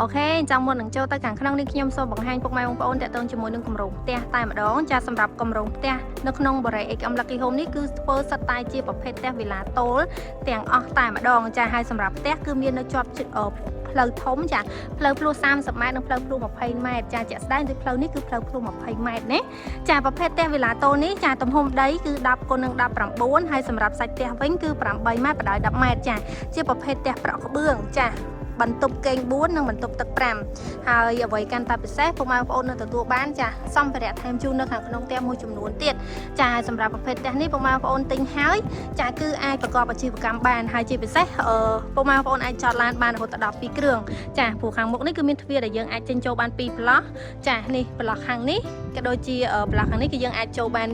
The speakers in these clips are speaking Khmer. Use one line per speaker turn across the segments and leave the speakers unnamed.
OK អញ្ចឹងមុននឹងចូលទៅខាងក្នុងនេះខ្ញុំសូមបង្ហាញពុកម៉ែបងប្អូនតាក់ទងជាមួយនឹងគម្រោងផ្ទះតែម្ដងចាសម្រាប់គម្រោងផ្ទះនៅក្នុងបុរី XM Lucky Home នេះគឺធ្វើសិតតែជាប្រភេទផ្ទះវិឡាទោលទាំងអស់តែម្ដងចាហើយសម្រាប់ផ្ទះគឺមាននៅជាប់ជិតផ្លូវធំចាផ្លូវភ្លោះ30ម៉ែត្រនិងផ្លូវភ្លោះ20ម៉ែត្រចាជាក់ស្ដែងគឺផ្លូវនេះគឺផ្លូវភ្លោះ20ម៉ែត្រណាចាប្រភេទផ្ទះវិឡាទោលនេះចាទំហំដីគឺ10គុណនឹង19ហើយសម្រាប់សាច់ផ្ទះវិញគឺ8ម៉ែត្របណ្ដោយ10ម៉ែត្រចាជាប្រភេទផ្ទះប្រក់ក្បឿងចាបន្ទប់គេង4និងបន្ទប់ទឹក5ហើយអ្វីកាន់តែពិសេសពុកម៉ែបងប្អូននឹងទទួលបានចាសម្ភារៈថែមជូននៅខាងក្នុងផ្ទះមួយចំនួនទៀតចាហើយសម្រាប់ប្រភេទផ្ទះនេះពុកម៉ែបងប្អូនទិញហើយចាគឺអាចប្រកបអាជីវកម្មបានហើយជាពិសេសអឺពុកម៉ែបងប្អូនអាចចតឡានបានរហូតដល់12គ្រឿងចាព្រោះខាងមុខនេះគឺមានទ្វារដែលយើងអាចចេញចូលបាន2ប្លោះចានេះប្លោះខាងនេះក៏ដូចជាប្លោះខាងនេះគឺយើងអាចចូលបាន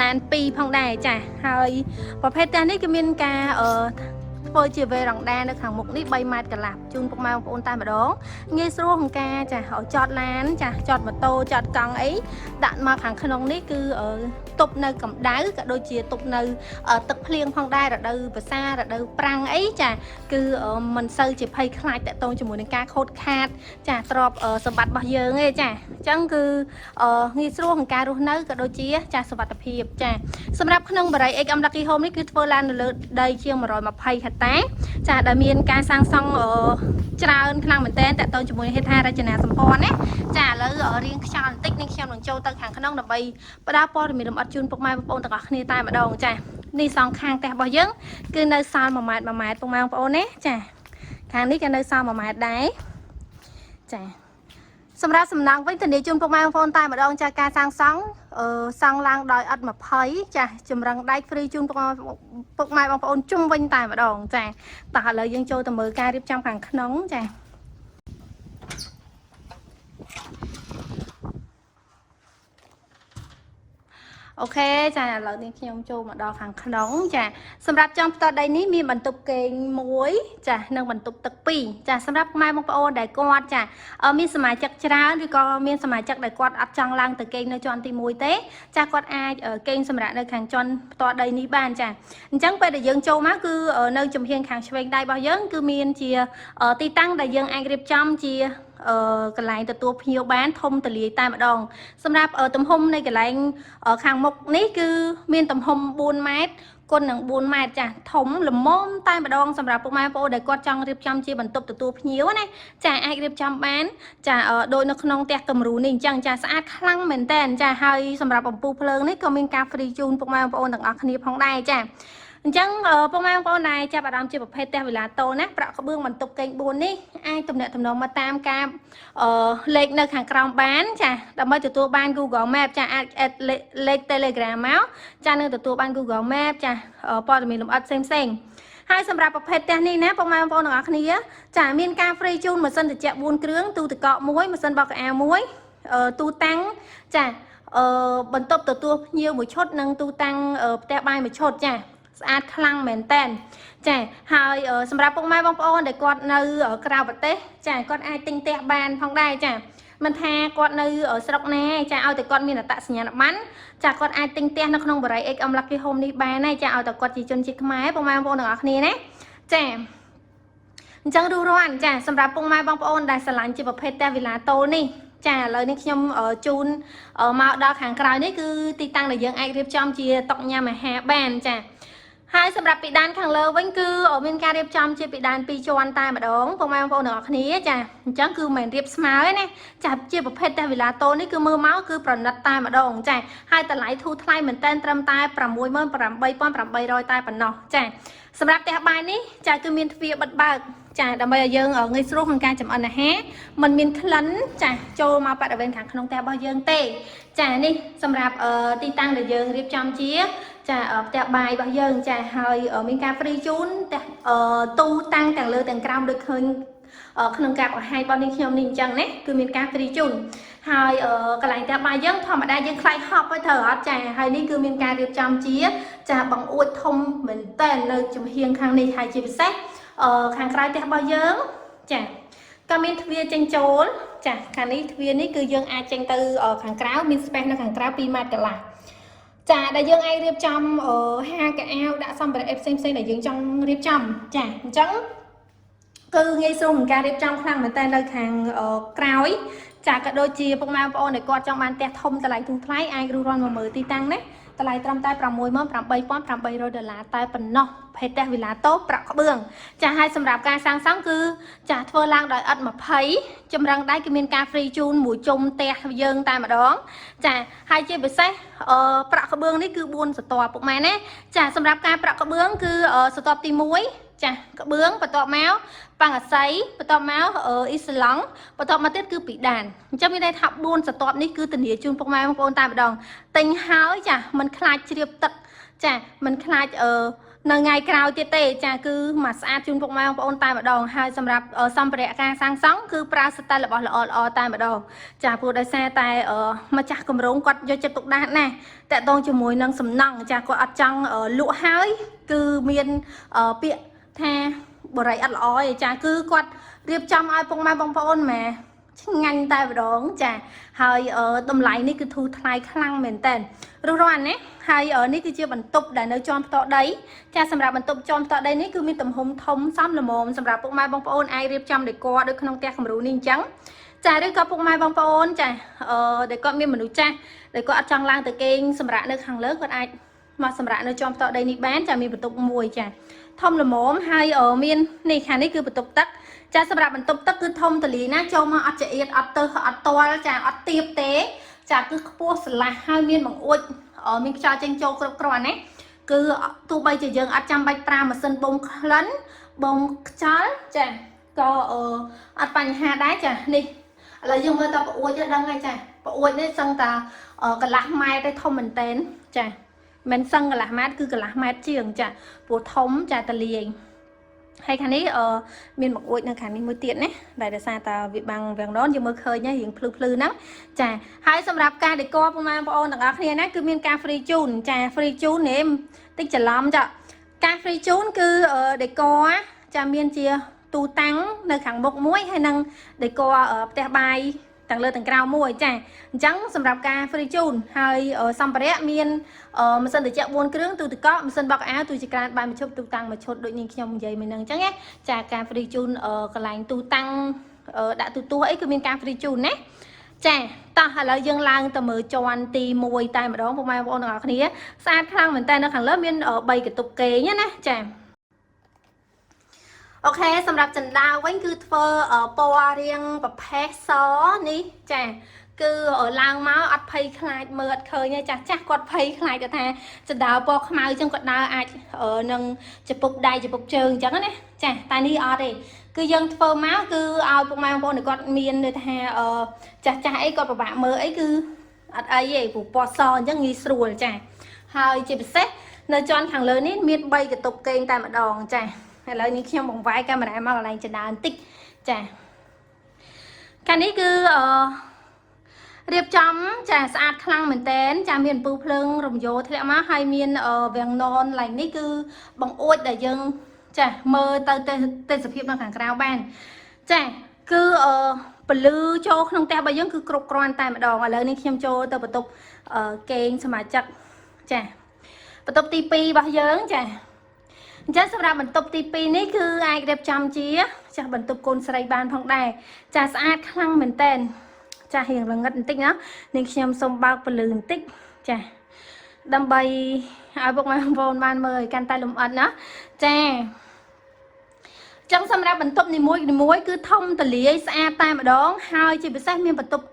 ឡាន2ផងដែរចាហើយប្រភេទផ្ទះនេះគឺមានការធ្វើជាវេរ៉ង់ដានៅខាងមុខនេះ3ម៉ែត្រកន្លះជូនពុកម៉ែបងប្អូនតែម្ដងងាយស្រួលក្នុងការចាឲ្យចតឡានចាចតម៉ូតូចតកង់អីដាក់មកខាងក្នុងនេះគឺទប់នៅកម្ដៅក៏ដូចជាទប់នៅទឹកភ្លៀងផងដែររដូវវស្សារដូវប្រាំងអីចាគឺមិនសូវជាភ័យខ្លាចតាក់ទងជាមួយនឹងការខូចខាតចាទ្រព្យសម្បត្តិរបស់យើងទេចាអញ្ចឹងគឺងាយស្រួលក្នុងការរស់នៅក៏ដូចជាចាសុវត្ថិភាពចាសម្រាប់ក្នុងបុរី XM Lucky Home នេះគឺធ្វើឡើងនៅលើដីជាង120ហិកតាចាដែលមានការសាងសង់ច្រើនខ្លាំងមែនទែនតាក់ទងជាមួយហេដ្ឋារចនាសម្ព័ន្ធណាចាឥឡូវរៀងខ្យល់បន្តិចនេះខ្ញុំនឹងចូលទៅខាងក្នុងដើម្បីផ្ដល់ព័ត៌មានលម្អិតជូនពុកម៉ែបងប្អូនទាំងអស់គ្នាតែម្ដងចានេះសងខាងផ្ទះរបស់យើងគឺនៅសល់1ម៉ែត្រ1ម៉ែត្រពុកម៉ែបងប្អូនណាចាខាងនេះក៏នៅសល់1ម៉ែត្រដែរចាសម្រាប់សំណង់វិញធានាជូនពុកម៉ែបងប្អូនតែម្ដងចាការសាងសង់អឺសង់ឡើងដោយឥដ្ឋ20ចាចម្រឹងដែក free ជូនពុកម៉ែបងប្អូនជុំវិញតែម្ដងចាតោះឥឡូវយើងចូលទៅមើលការរៀបចំខាងក្នុងចាOK ចាឥឡូវនេះខ្ញុំចូលមកដល់ខាងក្នុងចាសម្រាប់ចង់ផ្ទាត់ដីនេះមានបន្ទប់គេងមួយចានិងបន្ទប់ទឹកពីរចាសម្រាប់ម៉ែបងប្អូនដែលគាត់ចាមានសមាជិកច្រើនឬក៏មានសមាជិកដែលគាត់អត់ចង់ឡើងទៅគេងនៅជាន់ទី1ទេចាគាត់អាចគេងសម្រាប់នៅខាងជាន់ផ្ទាល់ដីនេះបានចាអញ្ចឹងពេលដែលយើងចូលមកគឺនៅចំហៀងខាងឆ្វេងដៃរបស់យើងគឺមានជាទីតាំងដែលយើងអាចរៀបចំជាកន្លែងទទួលភ្ញៀវបានធំទូលាយតែម្ដងសម្រាប់ទំហំនៃកន្លែងខាងមុខនេះគឺមានទំហំ4ម៉ែត្រគុណនឹង4ម៉ែត្រចាធំល្មមតែម្ដងសម្រាប់ពុកម៉ែបងប្អូនដែលគាត់ចង់រៀបចំជាបន្ទប់ទទួលភ្ញៀវណាចាអាចរៀបចំបានចាដូចនៅក្នុងផ្ទះគំរូនេះអញ្ចឹងចាស្អាតខ្លាំងមែនតើចាហើយសម្រាប់អំពូលភ្លើងនេះក៏មានការ free ជូនពុកម៉ែបងប្អូនទាំងអស់គ្នាផងដែរចាអញ្ចឹងពុកម៉ែបងប្អូនដែលចាប់អារម្មណ៍ជាប្រភេទផ្ទះវិឡាតូណាប្រាក់ក្បឿងបន្ទប់គេង4នេះអាចទំនាក់ទំនងមកតាមការលេខនៅខាងក្រោមបានចាដើម្បីទទួលបាន Google Map ចាអាច add លេខ Telegram មកចានឹងទទួលបាន Google Map ចាព័ត៌មានលម្អិតផ្សេងផ្សេងហើយសម្រាប់ប្រភេទផ្ទះនេះណាពុកម៉ែបងប្អូនទាំងអស់គ្នាចាមានការ free ជូនម៉ាស៊ីនត្រជាក់4គ្រឿងទូទឹកកក1ម៉ាស៊ីនបោកខោអាវ1ទូតាំងចាបន្ទប់ទទួលភ្ញៀវមួយឈុតនិងទូតាំងផ្ទះបាយមួយឈុតចាស្អាតខ្លាំងមែនតែនចាហើយសម្រាប់ពុកម៉ែបងប្អូនដែលគាត់នៅក្រៅប្រទេសចាគាត់អាចទិញផ្ទះបានផងដែរចាមិនថាគាត់នៅស្រុកណាចាឲ្យតែគាត់មានអត្តសញ្ញាណប័ណ្ណចាគាត់អាចទិញផ្ទះនៅក្នុងបុរី XM Lucky Home នេះបានហើយចាឲ្យតែគាត់ជាជនជាតិខ្មែរពុកម៉ែបងប្អូនទាំងអស់គ្នាណាចាអញ្ចឹងរួសរាន់ចាសម្រាប់ពុកម៉ែបងប្អូនដែលស្រឡាញ់ជាប្រភេទផ្ទះវិឡាតូនេះចាឥឡូវនេះខ្ញុំជូនមកដល់ខាងក្រោយនេះគឺទីតាំងដែលយើងអាចរៀបចំជាតុញ៉ាំអាហារបានចាហើយសម្រាប់ពិដានខាងលើវិញគឺមានការរៀបចំជាពិដានពីរជាន់តែម្ដងពុកម៉ែបងប្អូនទាំងអស់គ្នាចាអញ្ចឹងគឺមិនរៀបស្មើទេណាចាជាប្រភេទផ្ទះវិឡាតូនេះគឺមើលមកគឺប្រណិតតែម្ដងចាហើយតម្លៃធូរថ្លៃមែនតើត្រឹមតែ68800តែប៉ុណ្ណោះចាសម្រាប់ផ្ទះបាយនេះចាគឺមានទ្វារបិទបើកចាដើម្បីឲ្យយើងងាយស្រួលក្នុងការចម្អិនអាហារមិនមានក្លិនចាចូលមកបរិវេណខាងក្នុងផ្ទះរបស់យើងទេចានេះសម្រាប់ទីតាំងដែលយើងរៀបចំជាចាផ្ទះបាយរបស់យើងចាហើយមានការ free ជូនផ្ទះទូតាំងទាំងលើទាំងក្រោមដូចឃើញក្នុងការបង្ហាញរបស់នេះខ្ញុំនេះអញ្ចឹងណាគឺមានការ free ជូនហើយកន្លែងផ្ទះបាយយើងធម្មតាយើងខ្លាចហប់ហើយត្រូវអត់ចាហើយនេះគឺមានការរៀបចំជាចាបង្អួចធំមែនតើនៅចំហៀងខាងនេះហើយជាពិសេសខាងក្រៅផ្ទះរបស់យើងចាក៏មានទ្វារចេញចូលចាខាងនេះទ្វារនេះគឺយើងអាចចេញទៅខាងក្រៅមាន space នៅខាងក្រៅ2ម៉ែត្រកន្លះចាដែលយើងអាចរៀបចំហាកៅអៅដាក់សម្ភារៈផ្សេងផ្សេងដែលយើងចង់រៀបចំចាអញ្ចឹង គឺងាយស្រួលក្នុងការរៀបចំខ្លាំងមែនតើនៅខាងក្រោយចាក៏ដូចជាពុកម៉ែបងប្អូនដែលគាត់ចង់បានផ្ទះធំតម្លៃធូរថ្លៃអាចរុះរាន់មកមើលទីតាំងណាតម្លៃត្រឹមតែ68800ដុល្លារតែប៉ុណ្ណោះភេទផ្ទះវិឡាតូប្រាក់ក្បឿងចាហើយសម្រាប់ការសាងសង់គឺចាធ្វើឡើងដោយឥដ្ឋ20ចម្រឹងដៃគឺមានការ free ជូនមួយជុំផ្ទះយើងតែម្ដងចាហើយជាពិសេសអឺប្រាក់ក្បឿងនេះគឺ4សន្ទាប់ពុកម៉ែណាចាសម្រាប់ការប្រាក់ក្បឿងគឺសន្ទាប់ទី1ចាក្បឿងបន្ទាប់មកប៉ាំងអាស័យបន្ទាប់មកអ៊ីស្លង់បន្ទាប់មកទៀតគឺពីដានអញ្ចឹងមានន័យថា4សន្ទាប់នេះគឺធានាជូនពុកម៉ែបងប្អូនតែម្ដងទិញហើយចាមិនខ្លាចជ្រាបទឹកចាមិនខ្លាចអឺនៅថ្ងៃក្រោយទៀតទេចាគឺមកស្អាតជូនពុកម៉ែបងប្អូនតែម្ដងហើយសម្រាប់សម្ភារៈការសាងសង់គឺប្រើស្តែរបស់ល្អល្អតែម្ដងចាព្រោះដោយសារតែម្ចាស់គម្រោងគាត់យកចិត្តទុកដាក់ណាស់តកតងជាមួយនឹងសំណង់ចាគាត់អត់ចង់លក់ហើយគឺមានពាក្យថាបរិយអត់ល្អទេចាគឺគាត់រៀបចំឲ្យពុកម៉ែបងប្អូនម៉ែឆ្ងាញ់តែម្ដងចាហើយតម្លៃនេះគឺធូរថ្លៃខ្លាំងមែនតើរុះរាន់ណាហើយនេះគឺជាបន្ទប់ដែលនៅជាន់ផ្ទះដីចាសម្រាប់បន្ទប់ជាន់ផ្ទះដីនេះគឺមានទំហំធំសមល្មមសម្រាប់ពុកម៉ែបងប្អូនអាចរៀបចំដេកដូចក្នុងផ្ទះគំរូនេះអញ្ចឹងចាឬក៏ពុកម៉ែបងប្អូនចាអឺដែលគាត់មានមនុស្សចាស់ដែលគាត់អត់ចង់ឡើងទៅគេងសម្រាប់នៅខាងលើគាត់អាចមកសម្រាប់នៅជាន់ផ្ទះដីនេះបានចាមានបន្ទប់មួយចាធំល្មមហើយមាននេះខាងនេះគឺបន្ទប់ទឹកចាសម្រាប់បន្ទប់ទឹកគឺធំទលីណាចូលមកអត់ចៀតអត់ទៅអត់តល់ចាអត់ទៀបទេចាគឺខ្ពស់ស្រឡះហើយមានបង្អួចមានខ្យល់ចេញចូលគ្រប់គ្រាន់ណាគឺទោះបីជាយើងអត់ចាំបាច់ប្រើម៉ាស៊ីនបូមក្លិនបូមខ្យល់ចាក៏អត់បញ្ហាដែរចានេះឥឡូវយើងមើលតប្អួចដឹងហើយចាប្អួចនេះសឹងតាកន្លះម៉ែត្រទេធំមែនតែនចាមិនសឹងកន្លះម៉ែត្រគឺកន្លះម៉ែត្រជាងចាព្រោះធំចាតលាយហើយខាងនេះអឺមានបង្អួចនៅខាងនេះមួយទៀតណាដែលដោយសារតាវាបាំងវាំងដនយើងមើលឃើញរៀងភ្លឺភ្លឺហ្នឹងចាហើយសម្រាប់ការដេកពុកម៉ែបងប្អូនទាំងអស់គ្នាណាគឺមានការ free ជូនចា free ជូននេះតិចច្រឡំចាការ free ជូនគឺដេកចាមានជាទូតាំងនៅខាងមុខមួយហើយនឹងដេកផ្ទះបាយទាំងលើទាំងក្រៅមួយចាអញ្ចឹងសម្រាប់ការ free ជូនហើយសម្ភារៈមានម៉ាស៊ីនត្រជាក់4គ្រឿងទូទឹកកកម៉ាស៊ីនបោកអាវទូចក្រានបាយមួយឈុតទូតាំងមួយឈុតដូចនាងខ្ញុំនិយាយមិញហ្នឹងអញ្ចឹងណាចាការ free ជូនកន្លែងទូតាំងដាក់ទូទួអីគឺមានការ free ជូនណាចាតោះឥឡូវយើងឡើងទៅមើលជាន់ទី1តែម្ដងពុកម៉ែបងប្អូនទាំងអស់គ្នាស្អាតខ្លាំងមែនតើនៅខាងលើមាន3កន្ទប់គេងណាចាOK សម្រាប់ចណ្ដាវវិញគឺធ្វើពណ៌រាងប្រផេះសនេះចាគឺឡើងមកអត់ភ័យខ្លាចមើលអត់ឃើញទេចាស់ចាស់គាត់ភ័យខ្លាចគាត់ថាចណ្ដាវពណ៌ខ្មៅអញ្ចឹងគាត់ដើរអាចនឹងចពុកដៃចពុកជើងអញ្ចឹងណាចាតែនេះអត់ទេគឺយើងធ្វើមកគឺឲ្យពុកម៉ែបងប្អូនគាត់មានដូចថាចាស់ចាស់អីគាត់ពិបាកមើលអីគឺអត់អីទេព្រោះពណ៌សអញ្ចឹងងាយស្រួលចាហើយជាពិសេសនៅជាន់ខាងលើនេះមាន3កន្ទប់គេងតែម្ដងចាឥឡូវនេះខ្ញុំបង្វែរកាមេរ៉ាមកកន្លែងចណ្ដាលបន្តិចចាកាលនេះគឺអឺរៀបចំចាស្អាតខ្លាំងមែនតែនចាមានអំពូលភ្លើងរំយោធ្លាក់មកហើយមានវាំងននឡែងនេះគឺបង្អួចដែលយើងចាមើលទៅទេសភាពនៅខាងក្រៅបានចាគឺអឺពលឺចូលក្នុងផ្ទះរបស់យើងគឺគ្រប់គ្រាន់តែម្ដងឥឡូវនេះខ្ញុំចូលទៅបន្ទប់គេងសមាជិកចាបន្ទប់ទី2របស់យើងចាអញ្ចឹងសម្រាប់បន្ទប់ទី2នេះគឺអាចរៀបចំជាចាស់បន្ទប់កូនស្រីបានផងដែរចាស្អាតខ្លាំងមែនតែនចារៀងល្ងិតបន្តិចណានាងខ្ញុំសូមបើកពន្លឺបន្តិចចាដើម្បីឲ្យពុកម៉ែបងប្អូនបានមើលឲ្យកាន់តែលម្អិតណាចាចឹងសម្រាប់បន្ទប់នីមួយនីមួយគឺធំទលាយស្អាតតែម្ដងហើយជាពិសេសមានបន្ទប់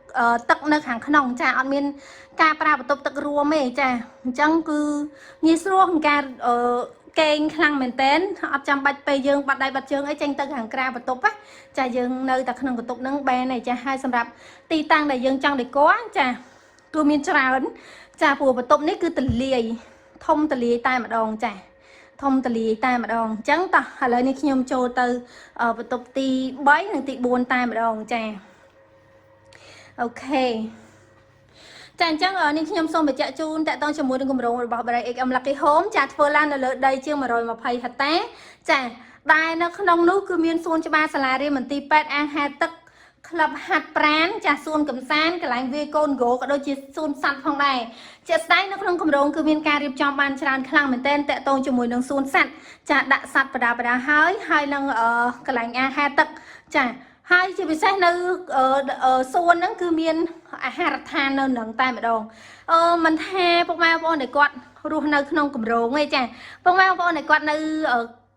ទឹកនៅខាងក្នុងចាអត់មានការប្រើបន្ទប់ទឹករួមទេចាអញ្ចឹងគឺងាយស្រួលក្នុងការគេងខ្លាំងមែនតែនអត់ចាំបាច់ពេលយើងបាត់ដៃបាត់ជើងអីចេញទៅខាងក្រៅបន្ទប់ណាចាយើងនៅតែក្នុងបន្ទប់ហ្នឹងបានហើយចាហើយសម្រាប់ទីតាំងដែលយើងចង់ដេកចាគឺមានច្រើនចាព្រោះបន្ទប់នេះគឺទលាយធំទលាយតែម្ដងចាធំទលាយតែម្ដងអញ្ចឹងតោះឥឡូវនេះខ្ញុំចូលទៅបន្ទប់ទី3និងទី4តែម្ដងចាOK ចាអញ្ចឹងនេះខ្ញុំសូមបញ្ជាក់ជូនតកតងជាមួយនឹងគម្រោងរបស់ Bray XM Lucky Home ចាធ្វើឡើងនៅលើដីជាង120ហិកតាចាដែលនៅក្នុងនោះគឺមានសួនច្បារសាលារៀនមន្ទីរពេទ្យអាងហែលទឹក ក្លឹបហាត់ប្រានចាសួនកំសាន្តកន្លែងវាយកូនហ្គោក៏ដូចជាសួនសត្វផងដែរជាក់ស្ដែងនៅក្នុងគម្រោងគឺមានការរៀបចំបានច្រើនខ្លាំងមែនទែនតាក់ទងជាមួយនឹងសួនសត្វចាដាក់សត្វបដាបដាហើយហើយនឹងកន្លែងអាហារទឹកចាហើយជាពិសេសនៅសួនហ្នឹងគឺមានអាហារដ្ឋាននៅនឹងតែម្ដងអឺមិនថាពុកម៉ែបងប្អូនដែលគាត់រស់នៅក្នុងគម្រោងទេចាពុកម៉ែបងប្អូនដែលគាត់នៅ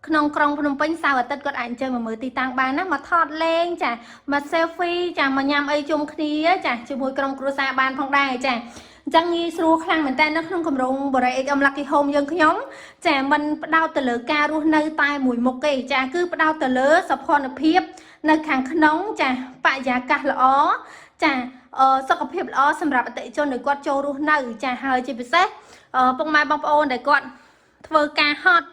ក្នុងក្រុងភ្នំពេញសៅរ៍អាទិត្យគាត់អាចអញ្ជើញមកមើលទីតាំងបានណាមកថតលេងចាមក selfie ចាមកញ៉ាំអីជុំគ្នាចាជាមួយក្រុមគ្រួសារបានផងដែរចាអញ្ចឹងងាយស្រួលខ្លាំងមែនតើនៅក្នុងគម្រោងបរិយ XM Lucky Home យើងខ្ញុំចាមិនផ្ដោតទៅលើការរស់នៅតែមួយមុខទេចាគឺផ្ដោតទៅលើសោភ័ណភាពនៅខាងក្នុងចាបរិយាកាសល្អចាសុខភាពល្អសម្រាប់អតិថិជនដែលគាត់ចូលរស់នៅចាហើយជាពិសេសពុកម៉ែបងប្អូនដែលគាត់ធ្វើការហត់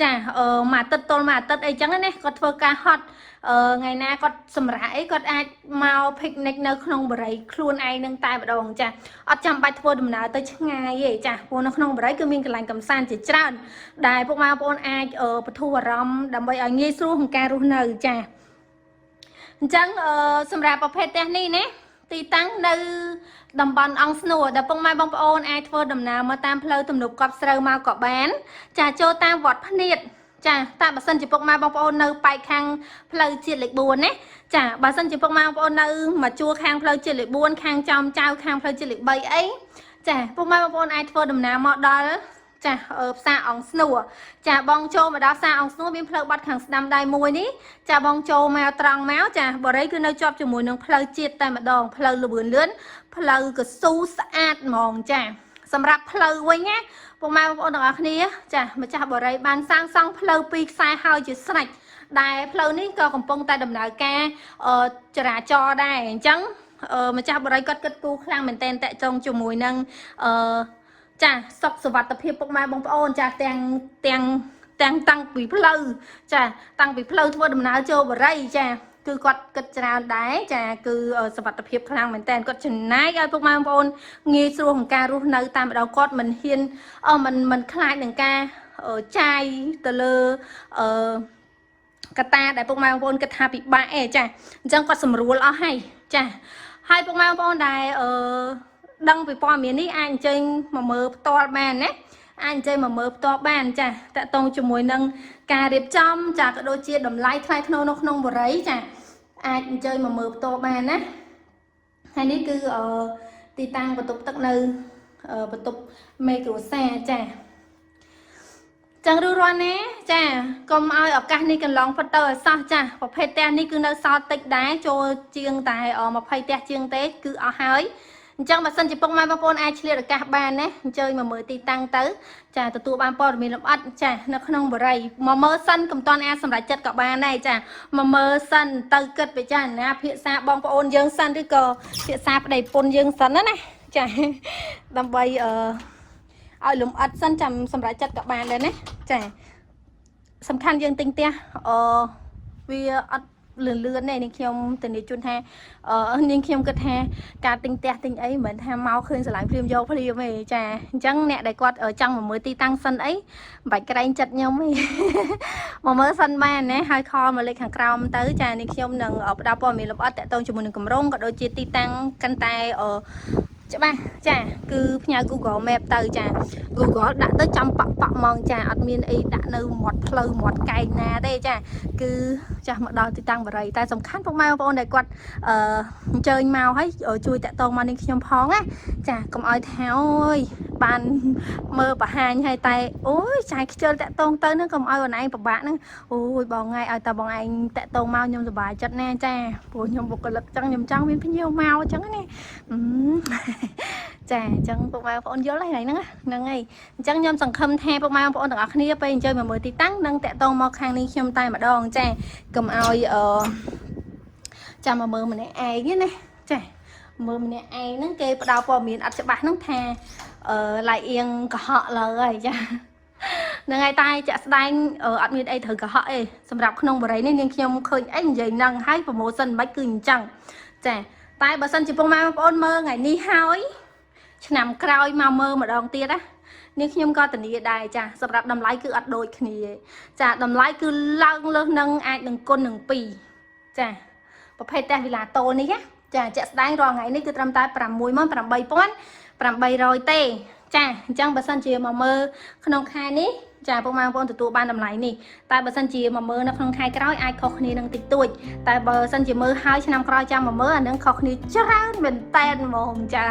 ចាអឺមួយអាទិត្យទល់មួយអាទិត្យអីចឹងណាគាត់ធ្វើការហត់អឺថ្ងៃណាគាត់សម្រាកអីគាត់អាចមក picnic នៅក្នុងបរិយខ្លួនឯងនឹងតែម្ដងចាអត់ចាំបាច់ធ្វើដំណើរទៅឆ្ងាយទេចាព្រោះនៅក្នុងបរិយគឺមានកន្លែងកំសាន្តជាច្រើនដែលពុកម៉ែបងប្អូនអាចបធូរអារម្មណ៍ដើម្បីឲ្យងាយស្រួលក្នុងការរស់នៅចាអញ្ចឹងសម្រាប់ប្រភេទផ្ទះនេះណាទីតាំងនៅតំបន់អង្គស្នួរដែលពុកម៉ែបងប្អូនអាចធ្វើដំណើរមកតាមផ្លូវទំនប់កប់ស្រូវមកក៏បានចាចូលតាមវត្តភ្នៀតចាតែបើសិនជាពុកម៉ែបងប្អូននៅប៉ែកខាងផ្លូវជាតិលេខ4ណាចាបើសិនជាពុកម៉ែបងប្អូននៅមកជួរខាងផ្លូវជាតិលេខ4ខាងចំចៅខាងផ្លូវជាតិលេខ3អីចាពុកម៉ែបងប្អូនអាចធ្វើដំណើរមកដល់ចាផ្សារអង្គស្នួរចាបងចូលមកដល់ផ្សារអង្គស្នួរមានផ្លូវបាត់ខាងស្ដាំដៃមួយនេះចាបងចូលមកត្រង់មកចាបរិយគឺនៅជាប់ជាមួយនឹងផ្លូវជាតិតែម្ដងផ្លូវលឿនលឿនផ្លូវកស៊ូស្អាតហ្មងចាសម្រាប់ផ្លូវវិញណាពុកម៉ែបងប្អូនទាំងអស់គ្នាចាម្ចាស់បរិយបានសាងសង់ផ្លូវពីរខ្សែហើយជាស្រេចដែលផ្លូវនេះក៏កំពុងតែដំណើរការចរាចរណ៍ដែរអញ្ចឹងម្ចាស់បរិយគាត់គិតគូរខ្លាំងមែនទែនតាក់ចងជាមួយនឹងអឺចាសុខសុវត្ថិភាពពុកម៉ែបងប្អូនចាទាំងទាំងទាំងតាំងពីផ្លូវចាតាំងពីផ្លូវធ្វើដំណើរចូលបរិយចាគឺគាត់គិតច្រើនដែរចាគឺសុវត្ថិភាពខ្លាំងមែនតើគាត់ចំណាយឲ្យពុកម៉ែបងប្អូនងាយស្រួលក្នុងការរស់នៅតាមម្ដងគាត់មិនហ៊ានមិនខ្លាចនឹងការចាយទៅលើអឺកតាដែលពុកម៉ែបងប្អូនគិតថាពិបាកអីចាអញ្ចឹងគាត់សម្រួលអស់ហើយចាហើយពុកម៉ែបងប្អូនដែលអឺដឹងពីព័ត៌មាននេះអាចអញ្ជើញមកមើលផ្ទាល់បានណាអាចអញ្ជើញមកមើលផ្ទាល់បានចាតាក់ទងជាមួយនឹងការរៀបចំចាក៏ដូចជាតម្លៃថ្លៃថ្នូរនៅក្នុងបរិយចាអាចអញ្ជើញមកមើលផ្ទាល់បានណាហើយនេះគឺអឺទីតាំងបន្ទប់ទឹកនៅបន្ទប់មេគ្រួសារចាចឹងឬរាល់ណាចាកុំឲ្យឱកាសនេះកន្លងផុតទៅឲ្យសោះចាប្រភេទផ្ទះនេះគឺនៅសល់តិចដែរចូលជាងតែ20ផ្ទះជាងទេគឺអស់ហើយអញ្ចឹងបើសិនជាពុកម៉ែបងប្អូនអាចឆ្លៀតឱកាសបានណាអញ្ជើញមកមើលទីតាំងទៅចាទទួលបានព័ត៌មានលម្អិតចានៅក្នុងបរិយមកមើលសិនកុំតន់អាចសម្រេចចិត្តក៏បានដែរចាមកមើលសិនទៅគិតពិចារណាភាសាបងប្អូនយើងសិនឬក៏ភាសាប្តីប្រពន្ធយើងសិនណាណាចាដើម្បីអឺឲ្យលំអិតសិនចាំសម្រេចចិត្តក៏បានដែរណាចាសំខាន់យើងទិញផ្ទះអឺវាអត់លឿនលឿនទេនាងខ្ញុំធានាជូនថាអឺនាងខ្ញុំគិតថាការទិញផ្ទះទិញអីមិនមែនថាមកឃើញស្រឡាញ់ភ្លាមយកភ្លាមទេចាអញ្ចឹងអ្នកដែលគាត់ចង់មកមើលទីតាំងសិនអីមិនបាច់ក្រែងចិត្តខ្ញុំទេ មកមើលសិនបានណាហើយ call មកលេខខាងក្រោមទៅចានាងខ្ញុំនឹងផ្ដល់ព័ត៌មានលម្អិតតាក់ទងជាមួយនឹងគម្រោងក៏ដូចជាទីតាំងកាន់តែអឺច្បាស់ចាគឺផ្ញើ Google Map ទៅចា Google ដាក់ទៅចំប៉ក់ប៉ក់ហ្មងចាអត់មានអីដាក់នៅមាត់ផ្លូវមាត់កែងណាទេចាគឺចាស់មកដល់ទីតាំងបរិយតែសំខាន់ពុកម៉ែបងប្អូនដែលគាត់អឺអញ្ជើញមកហើយជួយតាក់ទងមកនាងខ្ញុំផងណាចាកុំឲ្យថាអូយបានមើលបង្ហាញហើយតែអូយចាយខ្ជិលតាក់ទងទៅហ្នឹងកុំឲ្យអូនឯងពិបាកហ្នឹងអូយបងថ្ងៃឲ្យតែបងឯងតាក់ទងមកខ្ញុំសប្បាយចិត្តណាចាព្រោះខ្ញុំបុគ្គលិកចឹងខ្ញុំចង់មានភ្ញៀវមកចឹងណាចាអញ្ចឹងពុកម៉ែបងប្អូនយល់ហើយហ្នឹងហ្នឹងហើយអញ្ចឹងខ្ញុំសង្ឃឹមថាពុកម៉ែបងប្អូនទាំងអស់គ្នាពេលអញ្ជើញមកមើលទីតាំងនឹងតាក់ទងមកខាងនេះខ្ញុំតែម្ដងចាកុំឲ្យអឺចាំមកមើលម្នាក់ឯងណាចាមើលម្នាក់ឯងហ្នឹងគេផ្ដល់ព័ត៌មានអត់ច្បាស់ហ្នឹងថាអឺឡៃអៀងកុហកលើហើយចាហ្នឹងហើយតែចាក់ស្ដែងអត់មានអីត្រូវកុហកទេសម្រាប់ក្នុងបរិយនេះនាងខ្ញុំឃើញអីនិយាយហ្នឹងហើយ promotion មិនគឺអញ្ចឹងចាតែបើសិនជាពុកម៉ែបងប្អូនមើលថ្ងៃនេះហើយឆ្នាំក្រោយមកមើលម្ដងទៀតណានាងខ្ញុំក៏ធានាដែរចាសម្រាប់តម្លៃគឺអត់ដូចគ្នាចាតម្លៃគឺឡើងលើសនឹងអាចនឹងគុណនឹង2ចា ប្រភេទផ្ទះវីឡាតូនេះណាចាជាក់ស្ដែងរាល់ថ្ងៃនេះគឺត្រឹមតែ68800ទេចាអញ្ចឹងបើសិនជាមកមើលក្នុងខែនេះចាពុកម៉ែបងប្អូនទទួលបានតម្លៃនេះតែបើសិនជាមកមើលនៅក្នុងខែក្រោយអាចខុសគ្នានឹងតិចតួចតែបើសិនជាមើលហើយឆ្នាំក្រោយចាំមកមើលអានឹងខុសគ្នាច្រើនមែនតែនហ្មងចា